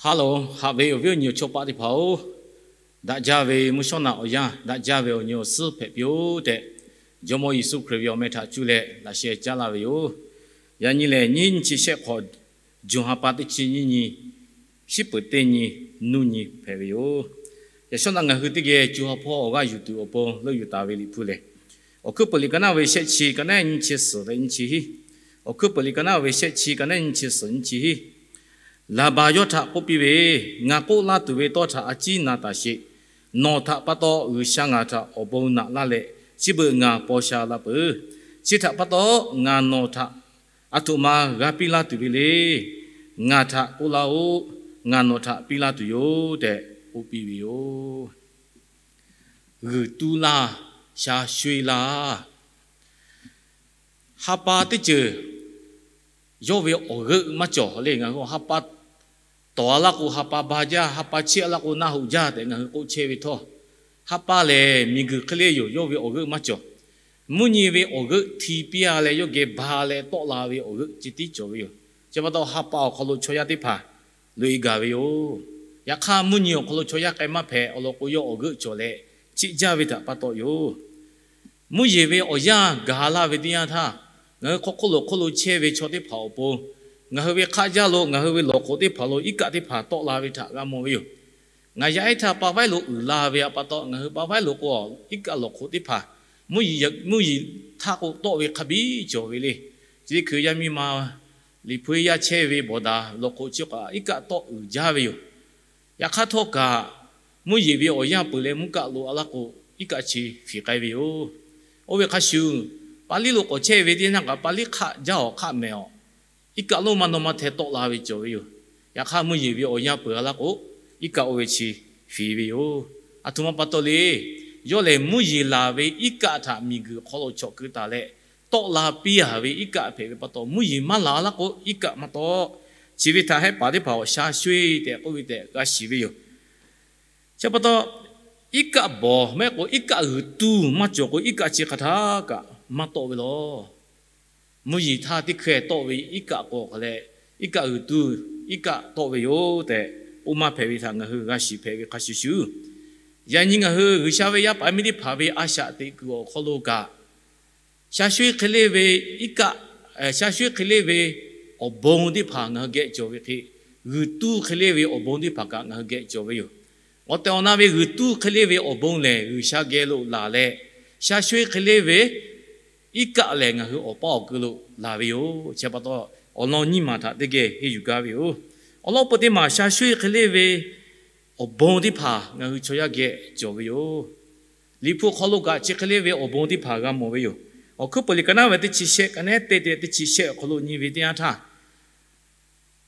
Hello, haꞈ ve awˬ viˉ awˬ nyi awˬ chawˇ paˆ teˇ hpaˍ-oˬ, daꞈ jaˇ ve mvuhˇ shawˉ naꞈ awˬ yanˇ daꞈ jaˇ ve awˬ nyi awˬ suhˉ hpehꞈ piˇ-oˆ tehꞈ, Jawˇmawˇ Yeˍsuˆ Hkriꞈ ve awˬ meh htaꞈ cuˇ leh laꞈ sheh caˉ laˇ ve yoˬ. Yaꞈ nyi lehˬ, nyiˇ nyi chi shehˆ hk'awꞈ, June ha pa teˇ chi nyiˇ nyi, shiˉ peuˍ teˇ nyi, nuˇ nyi hpehꞈ ve yoˬ. Yaꞈ shawˉ naꞈ ngaˬ hui teˇ geh co ha hpawˇ awˬ g'aˇ yuˬ tuˬ awˬ pon leuˆ yuˬ taˍ ve Liꞈ hpu lehˬ, Awˬ hkuiˉ peuˬ liꞈ ka naˉ ve shehˆ chi ka naˉ nyi chi suhˍ leh nyi chi hiˉ, Awˬ hkuiˉ peuˬ liꞈ ka naˉ ve shehˆ chi ka naˉ nyi chi suhˍ nyi chi hiˉ, Laˍbaˍ yawˇ htaꞈ k'oˆ piˇ ve, Ngaˬ k'oˆ laˇ tuˬ ve tawˇ htaꞈ a ciˉ na taˍ sheˍ. Nawˬ htaꞈ pa taw G'uiˬsha ngaˬ htaꞈ awˬ bon naꞈ laˇ leh, chi beuꞈ ngaˬ paw sha la peuˬ. Chi htaꞈ pa taw, ngaˬ nawˬ htaꞈ a htoꞈ ma g'a piˇ laˇ tuˬ ve le. Ngaˬ htaꞈ k'oˆ laˇ-oˆ. Ngaˬ nawˬ htaꞈ piˇ laˇ tuˬ yoˬ tehꞈ k'oˆ piˇ ve yoˬ. G'uiˬ tuˇ laˇ, sha shoˇ-e laˇ. Ha pa teˇ ceuˬ yawˇ ve awˬ g'euˆ maˇ cawˬ le. Ngaˬ hui ha pa tawˍ-a laˇ k'o, ha pa ba jaˇ, ha pa cheˇ-a laˇ k'o, naˆ hoꞈ jaˇ tehꞈ ngaˬ hui k'oˆ chehˇ ve htawˇ, ha pa lehˬ miˬguiˬ hk'e le yoˬ, yawˇ ve awˬ g'euˆ maˇ cawˬ. Mvuhˇ nyi ve awˬ g'euˆ hti piˇ-a leh yawˇ geh ba leh tawˆ la ve awˬ g'euˆ ceh tiˉ cawˬ ve yoˬ. Chi pa taw, ha pa awˬ hk'aw lo chaw yaˇ teˇ hpaˍ loꞈ-e gaˬ ve yoˬ. Yaꞈ hk'aˇ, mvuhˇ nyi awˬ hk'aw lo chaw yaˇ k'ai maˇ hpehꞈ awˬ lawn k'o, yawˇ awˬ g'euˆ cawˬ leh chiˆ jaˇ ve htaꞈ pa taw yoˬ. Mvuhˇ yeˬ ve awˬ yanˇ gaˬ laˇ ve teˇ yanˇ htaˇ, ngaˬ hui hk'aw hk'oˆ lo hk'oˆ lo chehˇ ve chaw teˇ hpaˍ awˬ pon, ngaˬ hui ve hk'aˆ jaˇ lo, ngaˬ hui ve lawˬ hk'oꞈ teˇ hpaˍ lo iˉ kaˆ teˇ hpaˍ tawˆ la ve htaꞈ g'a mawˬ ve yoˬ. Ngaˬ yaˇ ehˉ htaˇ pa vaiˉ lo uiˍ la ve pa taw, ngaˬ hui pa vaiˉ lo k'o, iˉ kaˆ lawˬ hk'oꞈ teˇ hpaˍ mvuhˇ yeˬ htaˇ k'o tawˆ ve hk'a biˇ cawˬ ve le. Chi hkui yaˇ miˇ ma Liꞈ hpu yaˇ chehˇ ve bawˬ daꞈ lawˬ hk'oꞈ chi kaꞈ iˉ kaˆ tawˆ uiˍ jaˇ ve yoˬ. Yaꞈ hk'aˇ htawˇ kaꞈ, mvuhˇ yeˬ ve awˬ yanˇ peuˬ leh mvuhˇ kaˆ loꞈ-a laˇ k'o, iˉ kaˆ chi fiˍ k'ai ve yoˬ. Oˇ ve hk'a shuˍ, pa liˇ lo k'awꞈ chehˇ ve teˇ yanˇ kaꞈ, pa liˇ hk'aˆ jaˇ awˬ hk'aˆ mehˍ awˬ, iˉ kaˆ lonˉ maˇ naw ma hteh tawˆ la ve cawˬ ve yoˬ. Yaꞈ hk'aˇ, mvuhˇ yeˬ ve awˬ yanˇ peuˬ-a laˇ k'o, iˉ kaˆ oˇ ve chi fiˍ ve yoˬ. Aˬ htoꞈ ma pa taw le. Yawˇ lehˬ, mvuhˇ yeˬ laˬ ve iˉ kaˆ htaꞈ miˬguiˬ hk'aw lo chawꞈ keu taˍ leh, tawˆ la piˇ-a ve iˉ kaˆ hpehꞈ ve pa taw, mvuhˇ yeˬ maˇ laˬ-a laˇ k'o, iˉ kaˆ maˇ tawˆ. Chi ve htaꞈ hehˆ paˍ teˇ hpaˍ awˬ sha shoˇ-e tehꞈ k'oˆ ve tehꞈ g'a shiˍ ve yoˬ. Chi pa taw, iˉ kaˆ bawˬ maˇ heˆ k'o, iˉ kaˆ g'uiˬ tuˇ maˇ cawˬ k'o, iˉ kaˆ chi hk'aˬ htaˇ kaꞈ maˇ tawˆ ve law. Mvuhˇ yeˬ htaˇ teˇ hkeh tawˆ ve iˉ kaˆ k'o hk'a leh, iˉ kaˆ g'uiˬ tuˇ, iˉ kaˆ tawˆ ve yoˬ tehꞈ, oˇ maˇ hpehꞈ ve htaꞈ ngaˬ hui g'a shiˍ hpehꞈ ve hk'a shuˍ shuˍ, yaꞈ nyi ngaˬ hui G'uiˬsha ve yaˇ paˍ miˇ teˇ hpaˍ ve a shaꞈ teꞈ kuiˬ awˬ hk'aw lo kaꞈ, sha shoˇ-e hk'e le ve iˉ kaˆ, sha shoˇ-e hk'e le ve awˬ bon teˇ hpaˍ ngaˬ hui geh cawˬ ve hk'e, g'uiˬ tuˇ hk'e le ve awˬ bon teˇ hpaˍ kaꞈ ngaˬ hui geh cawˬ ve yoˬ. Awˬ tehˬ awˬ na ve g'uiˬ tuˇ hk'e le ve awˬ bon lehˬ, G'uiˬsha geh lo laˬ leh, sha shoˇ-e hk'e le ve iˉ kaˆ lehˬ, ngaˬ hui awˬ paˇ awˬ keu lo laˬ ve yoˬ. Chi pa taw, awˬ lawn nyiˇ maˬ htaꞈ teˇ geh henˇ yuˬ gaˇ ve yoˬ. Awˬ lawn peuˬ teˇ maˬ sha shoˇ-e hk'e le ve awˬ bon teˇ hpaˍ ngaˬ hui chaw yaˇ geh cawˬ ve yoˬ. Liꞈ hpu hk'aw lo kaꞈ chi hk'e le ve awˬ bon teˇ hpaˍ g'a mawˬ ve yoˬ. Awˬ hkuiˉ peuˬ liꞈ ka naˉ ve teˇ chi shehˆ ka naˉ te te teˇ chi shehˆ awˬ hk'aw lo nyi ve teˇ yanˇ htaˇ,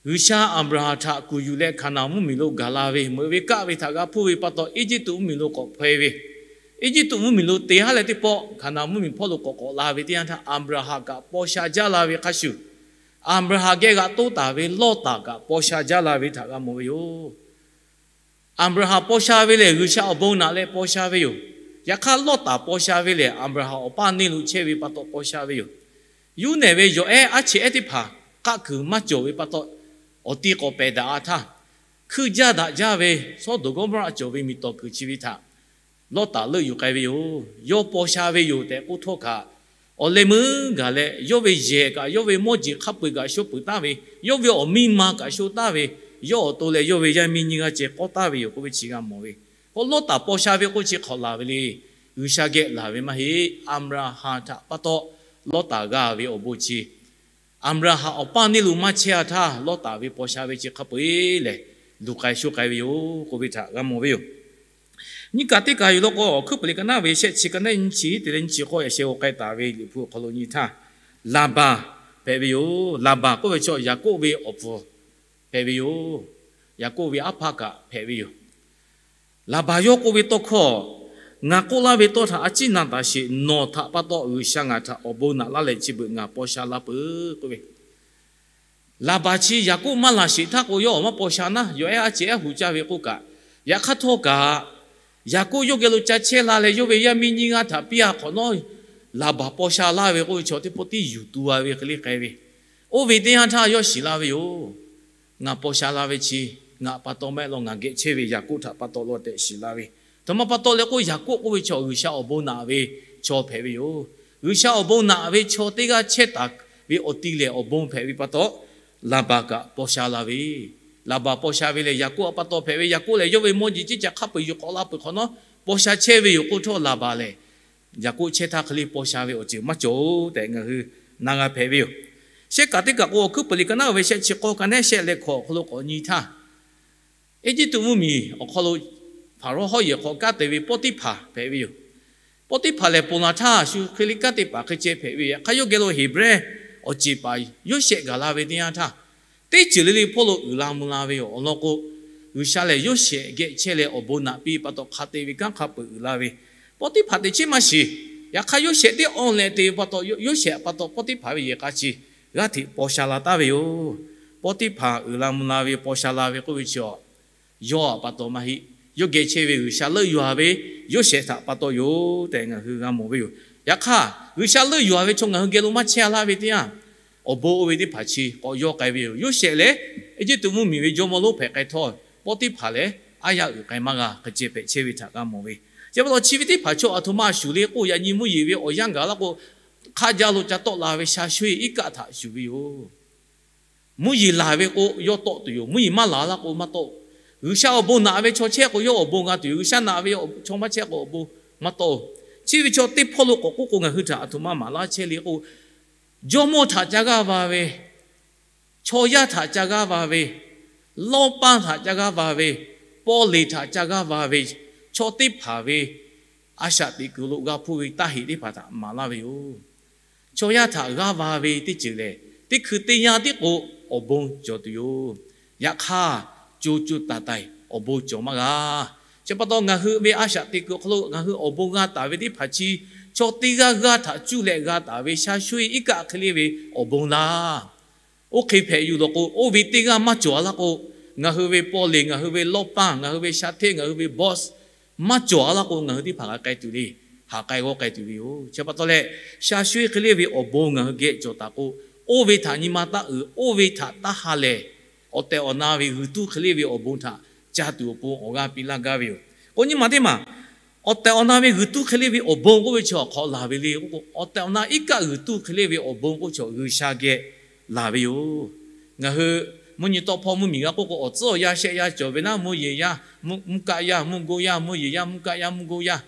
G'uiˬsha Aˍbraˍhanˍ htaꞈ kuˬ yuˬ leh Hkaˍnanˍ mvuhˇmiˬ lo gaˬ la ve, meuꞈ ve kaˆ ve htaꞈ g'a hpuˇ ve pa taw, Eˇjiˇtuꞈ mvuhˇmiˬ lo k'awꞈ hpaw-e ve, Eˇjiˇtuꞈ mvuhˇmiˬ lo te haˉ leh teˇ pawˆ Hkaˍnanˍ mvuhˇmiˬ hpawˇ lo k'awꞈ k'awꞈ la ve teˇ yanˇ htaˇ, Aˍbraˍhanˍ kaꞈ paw sha jaˇ la ve hk'a shuˍ, Aˍbraˍhanˍ geh g'aꞈ toˇ taˍ ve Lawˇtaˍ kaꞈ paw sha jaˇ la ve htaꞈ g'a mawˬ ve yoˬ. Aˍbraˍhanˍ paw sha ve lehˬ, G'uiˬsha awˬ bon naꞈ leh paw sha ve yoˬ. Yaꞈ hk'aˇ, Lawˇtaˍ paw sha ve lehˬ, Aˍbraˍhanˍ awˬ paˇ neˇ lo chehˇ ve pa taw paw sha ve yoˬ. Yuˇ nehˬ ve yawˬ ehˉ aˉ cheꞈ ehˉ teˇ hpaˍ k'aˆ kuiˬ maˇ cawˬ ve pa taw, awˬ ti k'awꞈ pehˬ daꞈ-a htaˇ, hkuiˇ jaˇ daꞈ jaˇ ve Sawˉdonˍ Gawˇmawˇraˆ cawˬ ve miˬ tawˍ kuiˬ chi ve htaꞈ Lawˇtaˍ leuˆ yuˬ k'ai ve yoˬ. Yawˇ paw sha ve yoˬ tehꞈ k'oˆ htawˇ kaꞈ, awˬ leh meuˉ gaˬ leh yawˇ ve yehˬ kaꞈ, yawˇ ve mawˇ jeˬ hk'a peu-eˬ kaꞈ sho peuˬ taˍ ve, yawˇ ve awˬ miˇ ma kaꞈ sho taˍ ve, yawˇ awˬ to leh yawˇ ve yaˇ miˇ nyiˇ g'aˇ ceh k'awˇ taˍ ve yoˬ k'oˆ ve chi g'a mawˬ ve. K'o, Lawˇtaˍ paw sha ve k'oˆ chi hk'awꞈ laˬ ve le. G'uiˬsha geh laˬ ve maˇ heˆ. Aˍbraˍhanˍ htaꞈ pa taw Lawˇtaˍ g'a ve awˬ bon chi, Aˍbraˍhanˍ awˬ paˇ neˇ lo maˇ chehˇ-a htaˇ, Lawˇtaˍ ve paw sha ve chi hk'a peu-eˬ lehˬ, luˬ k'ai sho k'ai ve yoˬ k'oˆ ve htaꞈ g'a mawˬ ve yoˬ. Nyiˇ kaꞈ teˇ kaꞈ yoˬ law k'o, awˬ hkuiˉ peuˬ liꞈ ka naˉ ve shehˆ chi ka naˉ nyiˇ chi te leh nyiˇ chi k'awˇ yaꞈ sheh g'aw k'ai taˍ ve Liꞈ hpu awˬ hk'aw lo nyi htaˇ, Laˍbaˍ hpehꞈ ve yoˬ. Laˍbaˍ k'oˆ ve chaw Yaˍkoˆ ve awˬ pfuhˍ hpehꞈ ve yoˬ. Yaˍkoˆ ve aˉ hpaˇ kaꞈ hpehꞈ ve yoˬ. Laˍbaˍ yawˇ k'oˆ ve tawˇ hkawˇ, Ngaˬ k'oˆ laˇ ve tawˇ htaꞈ a ciˉ na taˍ sheˍ. Nawˬ htaꞈ pa taw G'uiˬsha ngaˬ htaꞈ awˬ bon naꞈ laˇ leh, chi beuꞈ ngaˬ paw sha laˇ peuˬ k'oˆ ve. Laˍbaˍ chi Yaˍkoˆ maˇ laˬ sheˍ htaˇ k'o, yawˇ awˬ maˇ paw sha naˉ, yawˬ ehˉ aˉ ceˬ ehˉ huˍ caˇ ve k'oˆ kaꞈ, yaꞈ hk'aˇ htawˇ kaꞈ, Yaˍkoˆ yawˇ geh lo ca chehˇ la leh, yawˇ ve yaˇ miˇ nyiˇ g'aˇ htaꞈ piˇ-a hk'awꞈ nawˉ, Laˍbaˍ paw sha laˇ ve k'oˆ ve chaw teˇ pawˆ tiˉ yuˬ tu-a ve hk'e le k'ai ve. Oˇ ve teˇ yanˇ htaˇ yawˇ shiˍ la ve yoˬ. Ngaˬ paw sha la ve chi Ngaˬ pa taw maˇ heˆ law, ngaˬ geh chehˇ ve Yaˍkoˆ htaꞈ pa taw law tehꞈ shiˍ la ve. Htoꞈ ma pa taw leh k'o, Yaˍkoˆ k'oˆ ve chaw G'uiˬsha awˬ bon naꞈ ve chaw hpehꞈ ve yoˬ. G'uiˬsha awˬ bon naꞈ ve chaw teˇ g'aˇ chehˇ taˍ ve awˬ ti lehˬ awˬ bon hpehꞈ ve pa taw, Laˍbaˍ kaꞈ paw sha la ve. Laˍbaˍ paw sha ve lehˬ, Yaˍkoˆ pa taw hpehꞈ ve. Yaˍkoˆ lehˬ, yawˇ ve mawˇ jeˬ ceˇ ca hk'a peu-eˬ yuˬ k'awꞈ la peuˬ hk'awꞈ nawˉ, paw sha chehˇ ve yoˬ k'oˆ htawˇ, Laˍbaˍ lehˬ Yaˍkoˆ chehˇ htaˇ hk'e le paw sha ve awˬ ceuˬ maˇ cawˬ-oˬ tehꞈ ngaˬ hui na g'a hpehꞈ ve yoˬ. Shehˆ kaꞈ teˇ kaꞈ k'o, awˬ hkuiˉ peuˬ liꞈ ka naˉ ve shehˆ chi k'awˇ ka nehˉ shehˆ leh hkawꞈ awˬ hk'aw lo k'awꞈ nyi htaˇ, Eˇjiˇtuꞈ mvuhˇmiˬ awˬ hk'aw lo Hpaˍrawˇ hawˉ yehˬ hk'aw kanˉ te ve Pawˇtiˇhpaˍ hpehꞈ ve yoˬ. Pawˇtiˇhpaˍ lehˬ, ponˬ laˬ htaˇ shu hk'e le kanˉ te paˍ hk'e ceh hpehꞈ ve yoˬ. Yaꞈ hk'aˇ, yawˇ geh lo Heˍbrehˇ awˬ ceˬ paˍ Yoˇsehꞈ gaˬ la ve teˇ yanˇ htaˇ, teˇ ceuˬ le le hpawˇ lo uiˍ la mvuh la ve yoˬ. Awˬ lawn k'o, G'uiˬsha lehˬ Yoˇsehꞈ geh chehˇ leh awˬ bon naꞈ piˇ pa taw, hk'a te ve kanˉ hk'a peu-eˬ uiˍ la ve, Pawˇtiˇhpaˍ teꞈ chiˉ maˇ shiˍ. Yaꞈ hk'aˇ, Yoˇsehꞈ teˇ aw leh te ve pa taw, Yoˇsehꞈ pa taw Pawˇtiˇhpaˍ ve yehˬ k'a chi g'aˇ hteꞈ paw sha la taˍ ve yoˬ. Pawˇtiˇhpaˍ uiˍ la mvuh la ve, paw sha la ve k'oˆ ve chi a, yawˇ pa taw maˇ heˆ. Yawˇ geh chehˇ ve G'uiˬsha leuˆ yuˬ-a ve Yoˇsehꞈ htaꞈ pa taw yoˬ tehꞈ ngaˬ hui g'a mawˬ ve yoˬ. Yaꞈ hk'aˇ, G'uiˬsha leuˆ yuˬ-a ve chaw ngaˬ hui geh lo maˇ chehˇ-a laˇ ve teˇ yanˇ, awˬ bon oˇ ve teˇ hpaˍ chi k'awꞈ yawˇ k'ai ve yoˬ. Yoˇsehꞈ lehˬ, Eˇjiˇtuꞈ mvuhˇmiˬ ve jawˇmawˇ lonˉ hpehꞈ k'ai htawˇ, Pawˇtiˇhpaˍ lehˬ aˉ yaˇ uiˍ k'ai maˇ g'a hk'e ceh hpehꞈ chehˇ ve htaꞈ g'a mawˬ ve. Chi pa taw chi ve teˇ hpaˍ chaw aˬ htoꞈ ma shuˍ le k'o, yaꞈ nyi mvuhˇ yeˬ ve awˬ yanˇ gaˬ laˇ k'o, hk'a jaˇ lo ca tawˆ la ve sha shuˇ-e iˉ kaˆ htaꞈ shuˍ ve yoˬ. Mvuhˇ yeˬ laˬ ve k'o, yawˇ tawˆ tuˬ yoˬ. Mvuhˇ yeˬ maˇ laˬ laˇ k'o maˇ tawˆ-oˬ. G'uiˬsha awˬ bon naꞈ ve chaw chehˇ k'o, yawˇ awˬ bon g'a tuˬ yoˬ. G'uiˬsha naꞈ ve chaw maˇ chehˇ k'o, awˬ bon maˇ tawˆ-oˬ. Chi ve chaw teˇ hpawˇ lo k'awꞈ k'oˆ k'o, ngaˬ hui htaꞈ aˬ htoꞈ ma maˍ laˇ chehˇ le k'o, jawˇmawˇ htaꞈ ca g'aˇ va ve, chaw yaˇ htaꞈ ca g'aˇ va ve, lawˇ paˇ htaꞈ ca g'aˇ va ve, paw leˬ htaꞈ ca g'aˇ va ve, chaw teˇ hpaˍ ve a shaꞈ teꞈ kuiˬ lo g'a hpuˇ ve taˇ heꞈ teˇ hpaˍ htaꞈ maˍ laˇ ve yoˬ. Chaw yaˇ htaꞈ g'aˇ va ve teˇ ceuˬ lehˬ, teˇ hkui teˇ yanˇ tiˉ k'o awˬ bon cawˬ tuˬ yoˬ. Yaꞈ hk'aˇ, co co taiˍ taiˍ awˬ bon cawˬ maˇ g'a. Chi pa taw, ngaˬ hui ve a shaꞈ teꞈ kuiˬ awˬ hk'aw lo ngaˬ hui awˬ bon g'a taˍ ve teˇ hpaˍ chi, chaw teˇ g'aˇ g'aˇ htaꞈ cuˇ leh g'a taˍ ve sha shuˇ-e iˉ kaˆ hk'e le ve awˬ bon laˇ. Oˇ hk'e hpehꞈ yuˬ lawˬ k'o, oˇ ve teˇ g'aˇ maˇ cawˬ-a laˇ k'o, ngaˬ hui ve paw leˬ, ngaˬ hui ve lawˇ paˇ, ngaˬ hui ve sha hteˇ, ngaˬ hui ve boss maˇ cawˬ-a laˇ k'o, ngaˬ hui teˇ hpaˍ g'a k'ai tuˬ le. Haꞈ k'ai g'awˇ k'ai tuˬ ve yoˬ. Chi pa taw leh, sha shuˇ-e hk'e le ve awˬ bon ngaˬ hui geh cawˬ taˍ k'o, oˇ ve htaꞈ nyi ma taˇ uiˍ, oˇ ve htaꞈ taˇ ha lehˬ, awˬ tehˬ awˬ na ve g'uiˬ tuˇ hk'e le ve awˬ bon htaꞈ ca tuˬ awˬ pon awˬ g'aˇ piˇ laˇ gaˇ ve yoˬ. K'o nyi ma teˇ maˬ, awˬ tehˬ awˬ na ve g'uiˬ tuˇ hk'e le ve awˬ bon k'oˆ ve chi awˬ hk'aw laˬ ve le k'o, awˬ tehˬ awˬ na iˉ kaˆ g'uiˬ tuˇ hk'e le ve awˬ bon k'oˆ chaw G'uiˬsha geh laˬ ve yoˬ. Ngaˬ hui mvuhˇ nyi tawˆ hpawˇ mvuhˇ miˬ g'a k'oˆ k'o, awˬ tcuhˉ awˬ yanˇ shehˆ yanˇ cawˬ ve naˉ, mvuhˇ yeˬ yanˇ, mvuhˇ kaˆ yanˇ, mvuhˇ go yanˇ, mvuhˇ yeˬ yanˇ, mvuhˇ kaˆ yanˇ, mvuhˇ go yanˇ.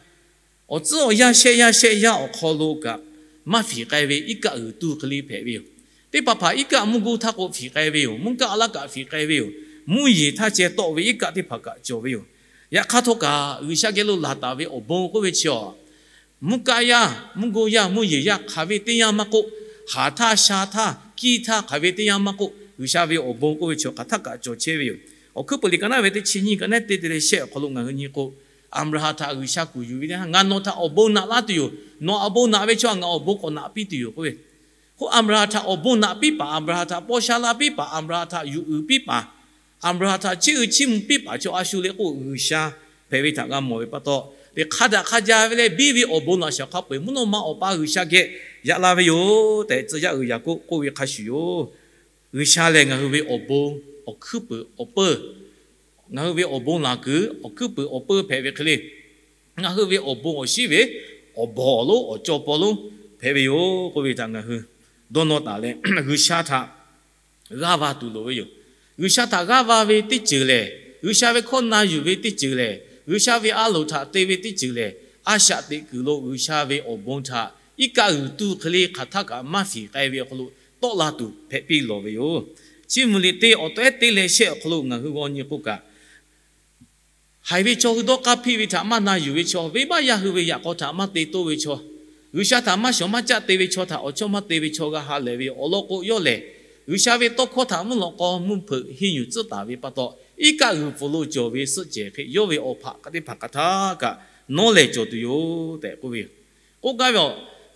Awˬ tcuhˉ awˬ yanˇ shehˆ yanˇ shehˆ yanˇ awˬ hk'aw lo kaꞈ, maˇ fiˍ k'ai ve iˉ kaˆ g'uiˬ tuˇ hk'e le hpehꞈ ve yoˬ. Teˇ hpaˍ hpaˍ iˉ kaˆ mvuhˇ go htaˇ k'o fiˍ k'ai ve yoˬ. Mvuhˇ kaˆ laˇ kaꞈ fiˍ k'ai ve yoˬ. Mvuhˇ yeˬ htaˇ ceh tawˆ ve iˉ kaˆ teˇ hpaˍ kaꞈ cawˬ ve yoˬ. Yaꞈ hk'aˇ htawˇ kaꞈ, G'uiˬsha geh lo laˬ taˍ ve awˬ bon k'oˆ ve chi a, mvuhˇ kaˆ yaˇ, mvuhˇ go yaˇ, mvuhˇ yeˬ yaˇ hk'aˬ ve teˇ yanˇ maˇ k'oˆ, haˍ htaˇ, sha htaˇ, kiˇ htaˇ hk'aˬ ve teˇ yanˇ maˇ k'oˆ, G'uiˬsha ve awˬ bon k'oˆ ve chi hk'aˬ htaˇ kaꞈ cawˬ chehˇ ve yoˬ. Awˬ hkuiˉ peuˬ liꞈ ka naˉ ve teˇ chi nyiˇ ka nehˉ teˇ te leh shehˆ awˬ hk'aw lo ngaˬ hui nyi k'o, Aˍbraˍhanˍ htaꞈ G'uiˬsha kuˬ yuˬ ve teˇ yanˇ, ngaˬ nawˬ htaꞈ awˬ bon naꞈ laˇ tuˬ yoˬ. Nawˬ awˬ bon naꞈ ve chaw htaꞈ ngaˬ awˬ bon k'awꞈ naꞈ piˇ tuˬ yoˬ k'oˆ ve. K'o Aˍbraˍhanˍ htaꞈ awˬ bon naꞈ piˇ paˍ, Aˍbraˍhanˍ htaꞈ paw sha la piˇ paˍ, Aˍbraˍhanˍ htaꞈ yuˬ uiˍ piˇ paˍ, Aˍbraˍhanˍ htaꞈ chiˇ uiˍ chiˇ mvuh piˇ paˍ chaw a shu le k'o G'uiˬsha hpehꞈ ve htaꞈ g'a mawˬ ve pa taw, teꞈ hk'a daꞈ hk'a jaˇ ve leh biˇ ve awˬ bon laꞈ shaˍ hk'a peu-eˬ mvuhˇ naw ma Awˬ pa G'uiˬsha geh yaꞈ la ve yoˬ tehꞈ, tcuh yaˇ uiˍ Yaˍkoˆ k'oˆ ve hk'a shuˍ yoˬ. G'uiˬsha lehˬ ngaˬ hui ve awˬ bon awˬ hkuiˉ peuˬ awˬ peuˇ, ngaˬ hui ve awˬ bon laˬ kuiˬ awˬ hkuiˉ peuˬ awˬ peuˇ hpehꞈ ve hk'e le, ngaˬ hui ve awˬ bon awˬ shinˉ ve awˬ bawˬ lonˉ awˬ caw paw lonˉ hpehꞈ ve yoˬ k'oˆ ve htaꞈ ngaˬ hui dawˇ nawˇ taˍ leh, G'uiˬsha htaꞈ g'aˇ va tuˬ loˍ ve yoˬ. G'uiˬsha htaꞈ g'aˇ va ve teˇ ceuˬ lehˬ, G'uiˬsha ve hkawˇ na yuˬ ve teˇ ceuˬ lehˬ, G'uiˬsha ve a loˍ htaꞈ te ve teˇ ceuˬ lehˬ, a shaꞈ teꞈ kuiˬ lo G'uiˬsha ve awˬ bon htaꞈ iˉ kaˆ g'uiˬ tuˇ hk'e le hk'aˬ htaˇ kaꞈ maˇ fiˍ k'ai ve awˬ hk'aw lo tawˆ la tuˬ hpehꞈ piˇ lawˬ ve yoˬ. Chi mvuhˇ liꞈ te awˬ tawehˉ teˇ leh shehˆ awˬ hk'aw lo ngaˬ hui g'aw nyi k'oˆ kaꞈ, haiˬ ve chaw hui dawˇ hk'aˇ hpiˇ ve htaꞈ maˇ na yuˬ ve chaw, venˇbaˆ yaˇ hui ve yaꞈ k'aw htaꞈ maˇ te toˇ ve chaw, G'uiˬsha htaꞈ maˇ shawˍ maˇ caˆ te ve chaw htaꞈ awˬ chawˇ maˇ te ve chaw g'a ha lehˬ ve yoˬ. Awˬ lawn k'o, yawˇ lehˬ G'uiˬsha ve tawˇ hkawˇ htaꞈ mvuhˇ lawꞈ k'aw mvuhˇ hpeuꞈ henˇ yuˬ tcuhˉ taˍ ve pa taw, iˉ kaˆ g'uiˬ pfuhˍ lo cawˬ ve suhˆ cehˬ hk'e yawˇ ve awˬ hpaꞈ hk'a teˇ hpaˍ hk'aˬ htaˇ kaꞈ nawˉ lehˬ cawˬ tuˬ yoˬ tehꞈ k'oˆ ve yoˬ. K'oˆ gaˇ ve a,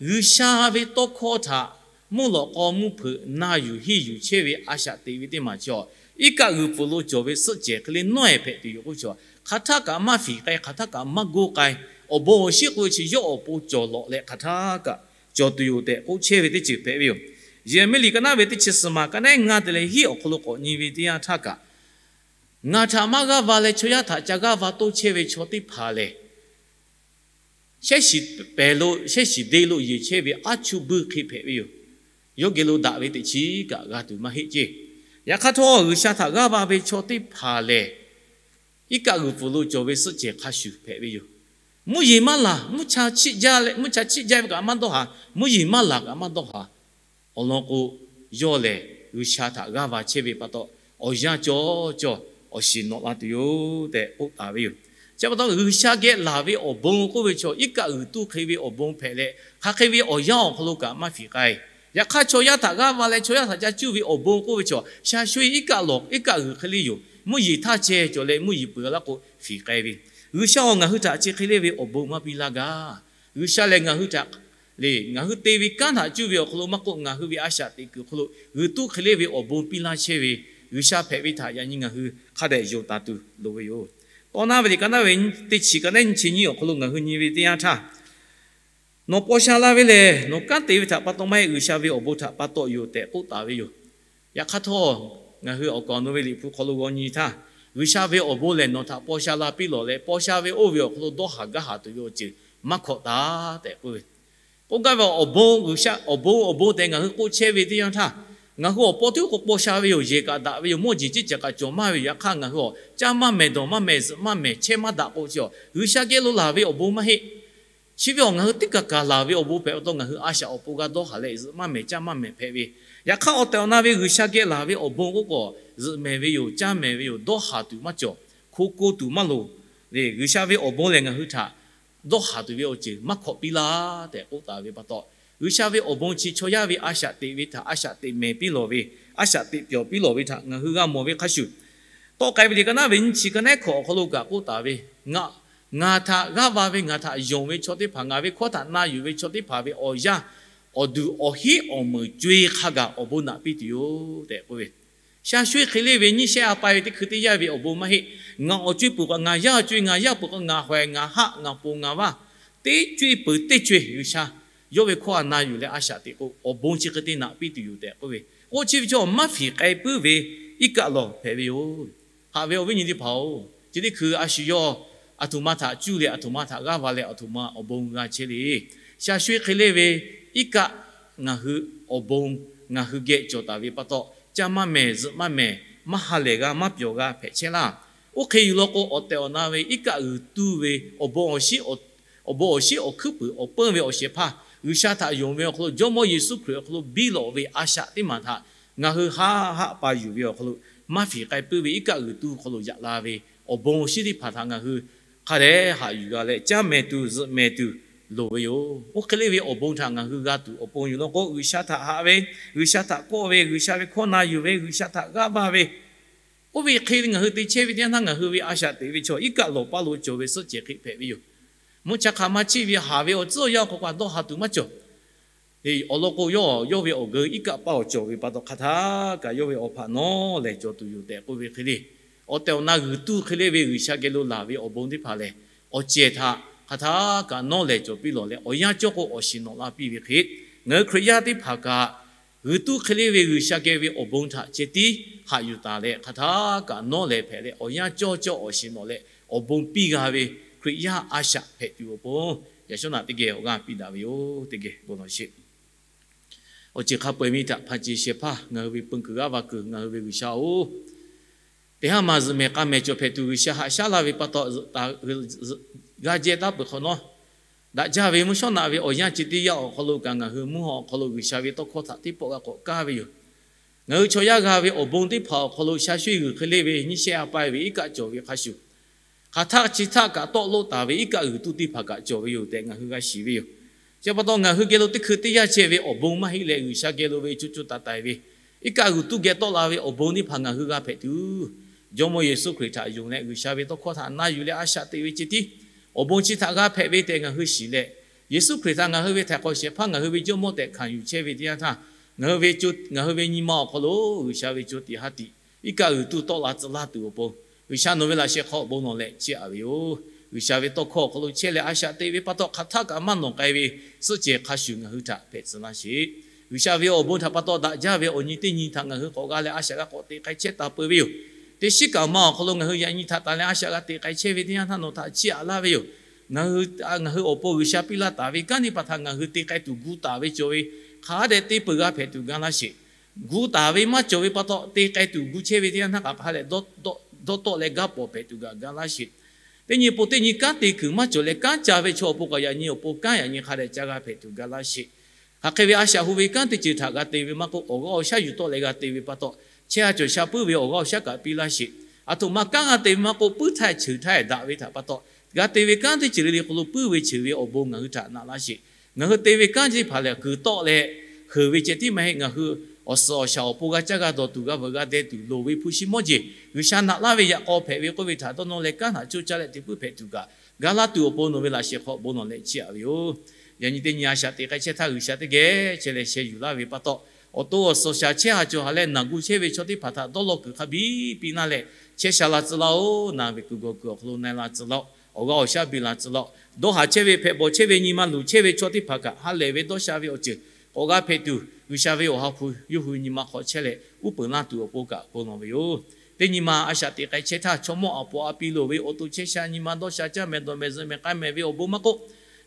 G'uiˬsha ve tawˇ hkawˇ htaꞈ mvuhˇ lawꞈ k'aw mvuhˇ hpeuꞈ na yuˬ henˇ yuˬ chehˇ ve a shaꞈ teꞈ ve teˇ maˬ chaw, iˉ kaˆ g'uiˬ pfuhˍ lo cawˬ ve suhˆ cehˬ hk'e le nawˉ-ehˍ hpehꞈ tuˬ yoˬ k'oˆ ve chaw, hk'aˬ htaˇ kaꞈ maˇ fiˍ k'ai, hk'aˬ htaˇ kaꞈ maˇ goˇ k'ai, awˬ bon awˬ shinˉ k'oˆ ve chi yawˇ awˬ pon cawˬ lawꞈ leh hk'aˬ htaˇ kaꞈ cawˬ tuˬ yoˬ tehꞈ k'oˆ chehˇ ve teˇ ceuˬ hpehꞈ ve yoˬ. Yeˍraˍmiˆ liꞈ ka naˉ ve teˇ chi suhˍ maˬ ka nehˉ ngaˇ te leh hiˉ awˬ hk'aw lo k'awꞈ nyi ve teˇ yanˇ htaˇ kaꞈ, Ngaˬ htaꞈ maˇ g'aˇ va leh chaw yaˇ htaꞈ ca g'aˇ va toˇ chehˇ ve chaw teˇ hpaˍ lehˬ, shehˉ shiˍ pehˍ lo shehˉ shiˍ deˇ lo yeˬ chehˇ ve aˉ chuˇ buiˇ hk'e hpehꞈ ve yoˬ. Yawˇ geh lo daꞈ ve teꞈ chiˉ kaꞈ g'a tuˬ maˇ heˆ ceˇ. Yaꞈ hk'aˇ htawˇ, G'uiˬsha htaꞈ g'aˇ va ve chaw teˇ hpaˍ lehˬ, iˉ kaˆ g'uiˬ pfuhˍ lo cawˬ ve suhˆ cehˬ hk'a shuˍ hpehꞈ ve yoˬ. Mvuhˇ yeˬ maˇ laˬ, mvuhˇ cha chiˆ jaˇ ve kaꞈ maˇ dawˇ haˍ, mvuhˇ yeˬ maˇ laˬ kaꞈ maˇ dawˇ haˍ. Awˬ lawn k'o, yawˇ lehˬ G'uiˬsha htaꞈ g'aˇ va chehˇ ve pa taw, awˬ yanˇ cawˬ cawˬ awˬ shiˍ nawꞈ la tuˬ yoˬ tehꞈ k'oˆ taˍ ve yoˬ. Chi pa taw, G'uiˬsha geh laˬ ve awˬ bon k'oˆ ve chaw, iˉ kaˆ g'uiˬ tuˇ hk'e ve awˬ bon hpehꞈ leh, hk'aˬ hk'e ve awˬ yanˇ awˬ hk'aw lo kaꞈ maˇ fiˍ k'ai. Yaꞈ hk'aˇ, chaw yaˇ htaꞈ g'aˇ va leh chaw yaˇ htaꞈ ca cuˇ ve awˬ bon k'oˆ ve chaw, sha sho-e iˉ kaˆ lawˬ iˉ kaˆ g'uiˬ hk'e le yoˬ. Mvuhˇ yeˬ htaˇ ceh cawˬ leh mvuhˇ yeˬ peuˬ laˇ k'o fiˍ k'ai ve. G'uiˬsha-oˬ, ngaˬ hui htaꞈ chi hk'e le ve awˬ bon maˇ piˇ laˇ gaˇ. G'uiˬsha lehˬ ngaˬ hui htaꞈ le, ngaˬ hui te ve kanˉ htaꞈ cuˇ ve awˬ hk'aw lo maˇ k'oˆ, ngaˬ hui ve a shaꞈ teꞈ kuiˬ awˬ hk'aw lo g'uiˬ tuˇ hk'e le ve awˬ bon piˇ laˇ chehˇ ve G'uiˬsha hpehꞈ ve htaꞈ yaꞈ nyi ngaˬ hui hk'a dehꞈ yonˍ taˍ tuˬ loˍ ve yoˬ. Tawˇ naˉ ve liꞈ ka naˉ ve teˇ chi ka naˉ nyi chi nyiˇ awˬ hk'aw lo ngaˬ hui nyi ve teˇ yanˇ htaˇ, Nawˬ paw sha la ve lehˬ, nawˬ kanˉ te ve htaꞈ pa taw maˇ heˆ, G'uiˬsha ve awˬ bon htaꞈ pa taw yoˬ tehꞈ k'oˆ taˍ ve yoˬ. Yaꞈ hk'aˇ htawˇ, ngaˬ hui awˬ kaˍ awˬ nu ve liꞈ hpu hk'aw lo g'aw nyi htaˇ, G'uiˬsha ve awˬ bon lehˬ nawˬ htaꞈ paw sha la piˇ lawˬ leh, paw sha ve oˇ ve awˬ hk'aw lo dawˇ haˍ gaˇ haˍ tuˬ ve awˬ ceuˬ maˇ hkawꞈ taˍ tehꞈ k'oˆ ve. K'oˆ gaˇ ve awˬ bon, G'uiˬsha awˬ bon awˬ bon tehꞈ ngaˬ hui k'oˆ chehˇ ve teˇ yanˇ htaˇ, ngaˬ hui awˬ paw tiˉ k'o paw sha ve yoˬ. Yehˬ kaꞈ daꞈ ve yoˬ. Mawˇ jeˬ ceˇ caˬ kaꞈ cawˬ maˇ ve yoˬ. Yaꞈ hk'aˇ ngaˬ hui awˬ caˇ maˇ mehˍ, dawˬ maˇ mehˍ, zuhꞈ maˇ mehˍ, chehˇ maˇ daꞈ k'o chi, G'uiˬsha geh lo laˬ ve awˬ bon maˇ heˆ. Chi ve awˬ ngaˬ hui teˇ kaˬ kaˬ laˬ ve awˬ bon hpehꞈ pa taw, ngaˬ hui a shaꞈ awˬ pon g'a dawˇ haˍ leh zuhꞈ maˇ mehˍ, caˇ maˇ mehˍ hpehꞈ ve. Yaꞈ hk'aˇ, awˬ tehˬ awˬ na ve G'uiˬsha geh laˬ ve awˬ bon k'oˆ k'o, zuhꞈ mehˍ ve yoˬ, caˇ mehˍ ve yoˬ, dawˇ haˍ tuˬ maˇ cawˬ, hko ko tuˬ maˇ loˍ. G'uiˬsha ve awˬ bon lehˬ ngaˬ hui htaꞈ dawˇ haˍ tuˬ ve awˬ ceuˬ maˇ hkawꞈ piˇ laˇ tehꞈ k'oˆ taˍ ve pa taw, G'uiˬsha ve awˬ bon chi chaw yaˇ ve a shaꞈ teꞈ ve htaꞈ a shaꞈ teꞈ mehˍ piˇ lawˬ ve, a shaꞈ teꞈ pyawˬ piˇ lawˬ ve htaꞈ ngaˬ hui g'a mawˬ ve hk'a shuˍ, tawˆ k'ai ve liꞈ ka naˉ ve nyiˇ chi ka naˉ hkawꞈ awˬ hk'aw lo kaꞈ k'oˆ taˍ ve, ngaˬ htaꞈ g'aˇ va ve, ngaˬ htaꞈ yonˍ ve chaw teˇ hpaˍ, ngaˬ ve hkawˇ htaꞈ na yuˬ ve chaw teˇ hpaˍ ve awˬ yanˇ awˬ duˬ awˬ heˆ awˬ meunˍ co-e hk'a gaˬ awˬ bon naꞈ piˇ tuˬ yoˬ tehꞈ k'oˆ ve. Sha sho-e hk'e le ve nyiˇ shehˆ a pa ve teˇ hkui teˇ yanˇ ve awˬ bon maˇ heˆ. Ngaˬ awˬ co-e peuˬ k'o ngaˬ yaˇ co-e, ngaˬ yaˇ peuˬ k'o ngaˬ hawehˍ, ngaˬ haˆ, ngaˬ poˬ, ngaˬ vaˇ, teˇ co-e peuˬ teˇ co-e G'uiˬsha yawˇ ve hkawˇ htaꞈ na yuˬ leh a shaꞈ teꞈ k'o, awˬ bon chi hk'e te naꞈ piˇ tuˬ yoˬ tehꞈ k'oˆ ve. K'o chi ve chaw maˇ fiˍ k'ai puiˉ ve iˉ kaˆ lawˬ hpehꞈ ve yoˬ. Haꞈ ve awˬ viˉ nyi teˇ hpaˍ-oˬ, chi teˇ hkui a shu yawˇ aˬ htoꞈ ma htaꞈ cuˇ leh aˬ htoꞈ ma htaꞈ g'aˇ va leh aˬ htoꞈ ma awˬ bon g'a chehˇ le. Sha sho-e hk'e le ve iˉ kaˆ ngaˬ hui awˬ bon ngaˬ hui geh cawˬ taˍ ve pa taw, caˇ maˇ mehˍ, zuhꞈ maˇ mehˍ, maˇ ha lehˬ g'a, maˇ pyawˬ g'a hpehꞈ chehˇ laˇ. Oˇ hk'e yuˬ law k'o, awˬ tehˬ awˬ na ve iˉ kaˆ g'uiˬ tuˇ ve awˬ bon awˬ shiˉ, awˬ bon awˬ shiˉ awˬ hkuiˉ puiˍ awˬ peunˇ ve awˬ shehˍ hpaˇ G'uiˬsha htaꞈ yonˍ ve awˬ hk'aw lo Jawˇmawˇ Yeˍsuˆ Hkriꞈ awˬ hk'aw lo biˇ lawꞈ ve a shaꞈ teˇ maˬ htaꞈ ngaˬ hui haˆ haˆ pa yuˬ ve awˬ hk'aw lo, maˇ fiˍ k'ai puiˉ ve iˉ kaˆ g'uiˬ tuˇ hk'aw lo yaꞈ la ve awˬ bon awˬ shiˉ teˇ hpaˍ htaꞈ ngaˬ hui hk'a dehꞈ haꞈ yuˬ g'a leh caˇ mehˍ tuˬ zuhꞈ mehˍ tuˬ loˍ ve yoˬ. Oˇ hk'e le ve awˬ bon htaꞈ ngaˬ hui g'a tuˬ awˬ pon yuˬ law k'o, G'uiˬsha htaꞈ haꞈ ve, G'uiˬsha htaꞈ kawˆ ve, G'uiˬsha ve hkawˇ na yuˬ ve, G'uiˬsha htaꞈ g'aˇ va ve, oˇ ve hk'e ngaˬ hui te chehˇ ve teˇ yanˇ htaˇ ngaˬ hui ve a shaꞈ teꞈ ve chaw iˉ kaˆ lawˬ paˇ lo cawˬ ve suhˆ cehˬ hk'e hpehꞈ ve yoˬ. Mvuhˇ cha hk'aˬ ma chiˇ ve haˍ ve awˬ tcuhˉ awˬ yanˇ awˬ hk'aw k'o dawˇ haˍ tuˬ maˇ cawˬ. Awˬ lawn k'o, yawˇ yawˇ ve awˬ geu iˉ kaˆ paˇ awˬ cawˬ ve pa taw, hk'aˬ htaˇ kaꞈ yawˇ ve awˬ hpaꞈ nawˉ lehˬ cawˬ tuˬ yoˬ tehꞈ k'oˆ ve hk'e le. Awˬ tehˬ awˬ na g'uiˬ tuˇ hk'e le ve G'uiˬsha geh lo laˬ ve awˬ bon teˇ hpaˍ lehˬ, awˬ cehˬ htaꞈ hk'aˬ htaˇ kaꞈ nawˉ lehˬ cawˬ piˇ lawˬ leh, awˬ yanˇ cawˇ k'o awˬ shiˍ nawꞈ la piˇ ve hk'e, ngaˬ hui Hkriꞈ yaˇ teˇ hpaˍ kaꞈ g'uiˬ tuˇ hk'e le ve G'uiˬsha geh ve awˬ bon htaꞈ ceh tiˉ haꞈ yuˬ taˍ leh, hk'aˬ htaˇ kaꞈ nawˉ lehˬ hpehꞈ leh, awˬ yanˇ cawˇ cawˇ awˬ shiˍ nawꞈ leh awˬ bon piˇ g'a ve Hkriꞈ yaˇ a shaꞈ hpehꞈ tuˬ awˬ pon, yaꞈ shawˉ naꞈ teˇ geh awˬ g'aˇ piˇ daꞈ ve yoˬ. Teˇ geh bon lawˬ sheˍ. Awˬ ceuˬ hk'a peu-eˬ miˇ htaꞈ hpanˍ ceˬ shehˍ hpaˇ ngaˬ hui ve peun kuiˬ g'aˇ va kuiˬ ngaˬ hui ve G'uiˬsha-oˬ, teˇ haˉ ma zuhꞈ mehˍ k'a mehˍ cawˬ hpehꞈ tuˬ G'uiˬsha haꞈ shaˉ laˇ ve pa taw, g'a jehˇ taˉ peuˬ hk'awꞈ nawˉ, daꞈ jaˇ ve mvuhˇ shawˉ naꞈ ve awˬ yanˇ ceh teˇ yanˇ awˬ hk'aw lo kaꞈ ngaˬ hui mvuhˇ haw awˬ hk'aw lo G'uiˬsha ve tawˇ hkawˇ htaꞈ teˇ pawˆ g'a k'awꞈ kaˇ ve yoˬ. Ngaˬ hui chaw yaˇ g'a ve awˬ bon teˇ hpaˍ awˬ hk'aw lo sha sho-e g'uiˬ hk'e le ve nyiˇ shehˆ a pa ve iˉ kaˆ cawˬ ve hk'a shuˍ, hk'aˬ htaˇ chi htaˇ kaꞈ tawˆ loˆ taˍ ve iˉ kaˆ g'uiˬ tuˇ teˇ hpaˍ kaꞈ cawˬ ve yoˬ tehꞈ ngaˬ hui g'a shiˍ ve yoˬ. Chi pa taw ngaˬ hui geh lo teˇ hkui teˇ yanˇ chehˇ ve awˬ bon maˇ heˆ leh, G'uiˬsha geh lo ve co co taiˍ taiˍ ve iˉ kaˆ g'uiˬ tuˇ geh tawˆ la ve awˬ bon teˇ hpaˍ ngaˬ hui g'a hpehꞈ tuˬ, Jawˇmawˇ Yeˍsuˆ Hkriꞈ htaꞈ yonˍ leh G'uiˬsha ve tawˇ hkawˇ htaꞈ na yuˬ leh a shaꞈ teꞈ ve ceh tiˉ awˬ bon chi htaꞈ g'a hpehꞈ ve tehꞈ ngaˬ hui shiˍ leh, Yeˍsuˆ Hkriꞈ htaꞈ ngaˬ hui ve htaiˍ hk'awꞈ shehˍ hpaˇ ngaˬ hui ve Jawˇmawˇ tehꞈ hkanˍ yuˬ chehˇ ve teˇ yanˇ htaˇ, ngaˬ hui ve co, ngaˬ hui ve nyi ma awˬ hk'aw lo G'uiˬsha ve co tiꞈ ha tiꞈ iˉ kaˆ g'uiˬ tuˇ tawˆ la tcuh laˇ tuˬ awˬ pon, G'uiˬsha nawˬ ve laꞈ sheh hk'aw bon lawˬ leh chiˇ aꞈ ve yoˬ. G'uiˬsha ve tawˇ hkawˇ awˬ hk'aw lo chehˇ leh a shaꞈ teꞈ ve pa taw, hk'aˬ htaˇ kaꞈ maˇ nawˬ k'ai ve suhˆ cehˬ hk'a shuˍ ngaˬ hui htaꞈ hpehꞈ tcuh laˇ sheˍ. G'uiˬsha ve awˬ bon htaꞈ pa taw daꞈ jaˇ ve awˬ nyi teˇ nyi htaꞈ ngaˬ hui k'awꞈ g'a leh a shaꞈ g'a k'awꞈ teꞈ k'ai chehˇ taˍ peuˬ ve yoˬ. Teˇ shiˉ kaꞈ ma awˬ hk'aw lo ngaˬ hui yaꞈ nyi htaꞈ tanˬ leh a shaꞈ g'a te k'ai chehˇ ve teˇ yanˇ htaˇ nawˬ htaꞈ chiˇ aꞈ laˇ ve yoˬ. Ngaˬ hui, ngaˬ hui awˬ pon G'uiˬsha piˇ laˇ taˍ ve kanˉ teˇ hpaˍ htaꞈ ngaˬ hui te k'ai tuˬ gu taˍ ve cawˬ ve, hk'a dehꞈ te peuˬ g'a hpehꞈ tuˬ ga laˇ sheˍ. Gu taˍ ve maˇ cawˬ ve pa taw te k'ai tuˬ gu chehˇ ve teˇ yanˇ htaˇ kaꞈ hk'a dehꞈ dawˇ tawˆ leh gaˇ pawˍ hpehꞈ tuˬ kaꞈ ga laˇ sheˍ. Teˇ nyi pon teˇ nyi kanˉ te kuiˬ maˇ cawˬ leh kanˉ ca ve chaw awˬ pon kaꞈ yaꞈ nyi awˬ pon kanˉ yaꞈ nyi hk'a dehꞈ ca g'a hpehꞈ tuˬ ga laˇ sheˍ. Hk'aˬ hk'e ve a shaꞈ hu ve kanˉ teˇ ceuˬ htaꞈ g'a te ve maˇ k'oˆ, awˬ g'aˇ awˬ shaˉ yuˬ tawˆ leh g'a te ve pa taw, chehˇ ha cawˬ sha puiˉ ve awˬ g'aˇ awˬ shaˉ kaꞈ piˇ laˇ sheˍ. Aˬ htoꞈ ma kanˉ g'a te ve maˇ k'oˆ, puiˉ htaˇ cheuˬ htaˇ daꞈ ve htaꞈ pa taw, g'a te ve kanˉ teˇ ceuˬ le le hk'aw lo puiˉ ve cheuˬ ve awˬ bon ngaˬ hui htaꞈ naꞈ laˇ sheˍ. Ngaˬ hui te ve kanˉ teˇ hpaˍ lehˬ kuiˬ tawˆ leh heuˬ ve ceh tiˉ maˇ heˆ. Ngaˬ hui awˬ suhˍ awˬ shaˍ awˬ pon g'a caˇ g'a dawˬ tuˬ, g'a veuꞈ g'a deh tuˬ loˍ ve hpu shi mawˇ jeˬ G'uiˬsha naꞈ laˇ ve yaꞈ k'aw hpehꞈ ve k'oˆ ve htaꞈ dawˇ nawˇ leh kanˉ htaꞈ coˇ caˇ leh te puiˉ hpehꞈ tuˬ kaꞈ ga laˇ tuˬ awˬ pon nawˬ ve laꞈ shehˍ hk'aw bon lawˬ leh chiˇ aꞈ ve yoˬ. Yaꞈ nyi teˇ nyi a shaꞈ teꞈ k'ai chehˇ htaˇ G'uiˬsha teˇ geh chehˇ leh sheh yuˬ laˇ ve pa taw, awˬ to awˬ suhˍ shaˍ chehˇ ha cawˬ ha leh naˬ gu chehˇ ve chaw teˇ hpaˍ htaꞈ dawˇ law kuiˬ hk'a biˇ piˇ naˇ leh chehˇ sha la tcuh laˇ-oˆ. Naˬ ve kuiˬ gawˬ kuiˬ awˬ hk'aw lo na-e la tcuh laˇ-oˆ. Awˬ g'aˇ awˬ shaˉ biˇ la tcuh laˇ-oˆ. Dawˇ haˍ chehˇ ve hpehꞈ bawˬ chehˇ ve nyi ma luˬ chehˇ ve chaw teˇ hpaˍ kaꞈ ha lehˬ ve dawˇ sha ve awˬ ceuˬ k'awꞈ g'a hpehꞈ tuˬ, G'uiˬsha ve awˬ ha hpu yawˇ hui nyi ma hk'aw chehˇ leh uˉ peunˍ laˇ tuˬ awˬ pon kaꞈ bon lawˬ ve yoˬ. Teˇ nyi ma a shaꞈ teꞈ k'ai chehˇ htaˇ, chaw mawˇ aˬ poꞈ a pi loˍ ve awˬ to chehˇ sha nyi ma dawˇ sha caˇ mehˍ dawˬ mehˍ zuhꞈ mehˍ k'ai mehˍ ve awˬ bon maˇ k'oˆ,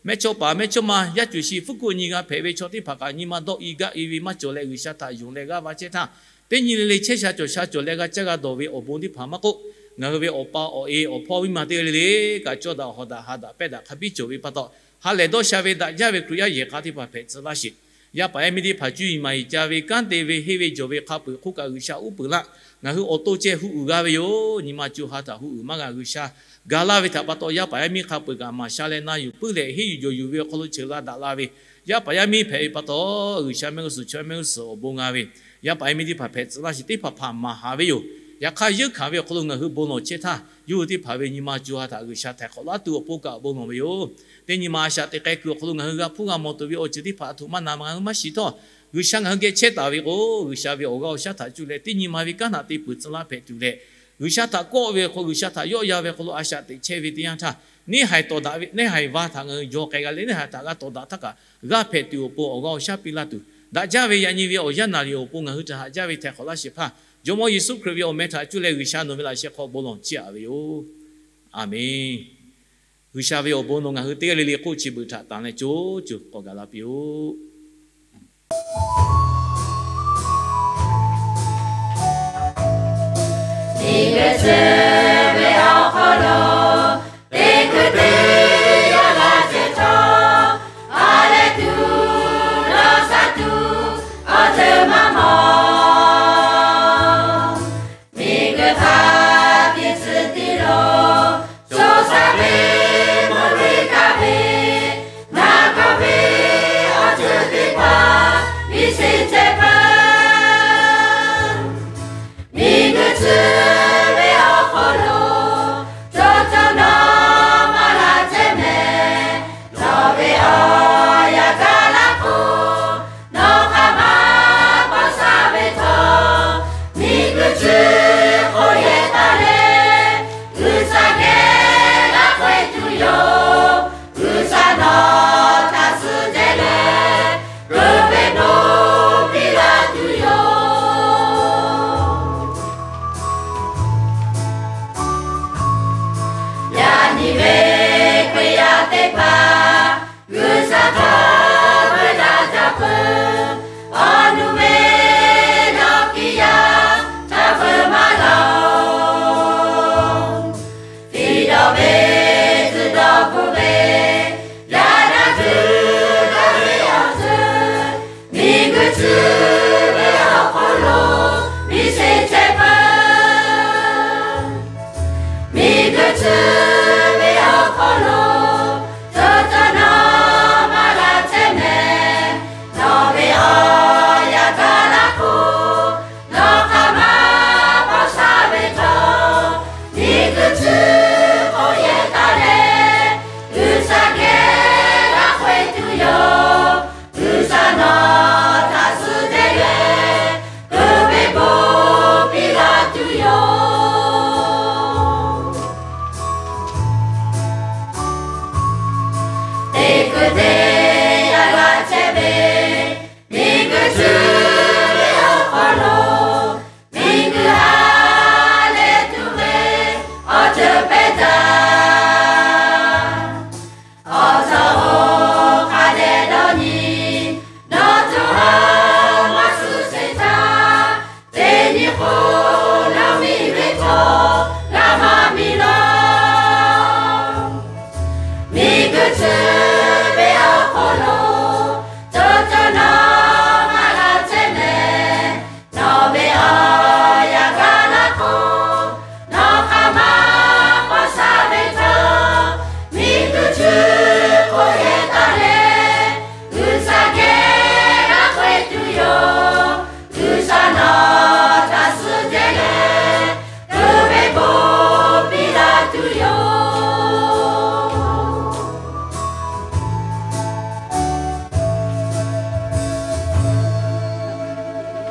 mehˇchawˇpaˍ mehˇchawˇma yaˇ cuˬ shi fuˉ kuˆ nyi g'a hpehꞈ ve chaw teˇ hpaˍ kaꞈ nyi ma dawˇ i gaˇ i ve maˇ cawˬ leh G'uiˬsha htaꞈ yonˍ leh g'aˇ va chehˇ htaˇ, teˇ nyi le le chehˇ sha cawˬ sha cawˬ leh g'a caˇ g'a dawˬ ve awˬ bon teˇ hpaˍ maˇ k'oˆ, ngaˬ hui ve awˬ pa awˬ e awˬ hpawˇ miˇ ma teˇ g'aˇ le le kaꞈ cawˇ daꞈ hawˍ daꞈ ha daꞈ pehˇ daꞈ hk'a biˇ cawˬ ve pa taw, ha lehˬ dawˇ sha ve daꞈ jaˇ ve Hkriꞈ yaˇ yehˬ k'a teˇ hpaˍ hpehꞈ tcuh laˇ sheˍ. Yaˇ paˍ yaˇ miˇ teˇ hpaˍ cuˇ yiˍ maˍ yiˍ ca ve kanˉ te ve henˇ ve jawˬ ve hk'a peu-eˬ hk'oˆ kaꞈ G'uiˬsha uˉ peunˍ laˇ. Ngaˬ hui awˬ to ceh hu uiˍ g'a ve yoˬ. Nyi ma co ha htaꞈ hu uiˍ maˇ g'a. G'uiˬsha ga laˇ ve htaꞈ pa taw yaˇ paˍ yaˇ miˇ hk'a peu-eˬ kaꞈ maˍ sha leh na yuˬ puiˉ leh henˇ yuˬ jawˬ yuˬ ve awˬ hk'aw lo ceuˬ la daꞈ la ve yaˇ paˍ yaˇ miˇ hpehꞈ ve pa taw, G'uiˬsha mehˆ g'uˇ suhˍ chaw mehˆ g'uˇ suhˍ awˬ bon g'a ve yaˇ paˍ yaˇ miˇ teˇ hpaˍ hpehꞈ tcuh laˇ sheˍ. Teˇ hpaˍ hpaˍ maˍ haˍ ve yoˬ. Yaꞈ hk'aˇ yeunˇ hkanˍ ve awˬ hk'aw lo ngaˬ hui bon lawˬ chehˇ htaˇ, yawˇ hui teˇ hpaˍ ve nyi ma co ha htaꞈ G'uiˬsha htaiˍ hk'awꞈ laˇ tuˬ awˬ pon kaꞈ bon lawˬ ve yoˬ. Teˇ nyi ma a shaꞈ teꞈ k'ai kuiˬ awˬ hk'aw lo ngaˬ hui g'a hpuˇ g'a mawˬ tuˬ ve awˬ ceuˬ teˇ hpaˍ aˬ htoꞈ ma na ma ngaˬ hui maˇ shiˍ htawˇ, G'uiˬsha ngaˬ hui geh chehˇ taˍ ve k'o, G'uiˬsha ve awˬ g'aˇ awˬ shaˉ htaꞈ cuˇ leh teˇ nyi ma ve kanˉ htaꞈ te peuˬ tcuh laˇ hpehꞈ tuˬ leh, G'uiˬsha htaꞈ kawˆ ve awˬ hk'aw, G'uiˬsha htaꞈ yawˆ yan ve awˬ hk'aw lo a shaꞈ teꞈ chehˇ ve teˇ yanˇ htaˇ, neˇ haiˬ tawˍ daꞈ ve, neˇ haiˬ va htaꞈ ngaˬ hui jaw k'ai g'a leh neˇ haiˬ htaꞈ g'a tawˍ daꞈ htaˇ kaꞈ g'aˇ hpehꞈ tuˬ awˬ pon awˬ g'aˇ awˬ shaˉ piˇ laˇ tuˬ, daꞈ jaˇ ve yaꞈ nyi ve awˬ yanˇ naˍ riˍ awˬ pon ngaˬ hui htaꞈ haꞈ jaˇ ve htaiˍ hk'awꞈ laˇ sheˍ hpaˇ, Jawˇmawˇ Yeˍsuˆ Hkriꞈ ve awˬ meh htaꞈ cuˇ leh G'uiˬsha nawˬ ve laꞈ sheh hk'aw bon lawˬ chiˇ aꞈ ve yoˬ. Aˬmenˍ. G'uiˬsha ve awˬ bon nawˬ ngaˬ hui teˇ g'aˇ le le hk'oˆ chi beuꞈ htaꞈ tanˬ leh co co k'awꞈ gaˬ la piˇ-oˆ. Teˇ geh ce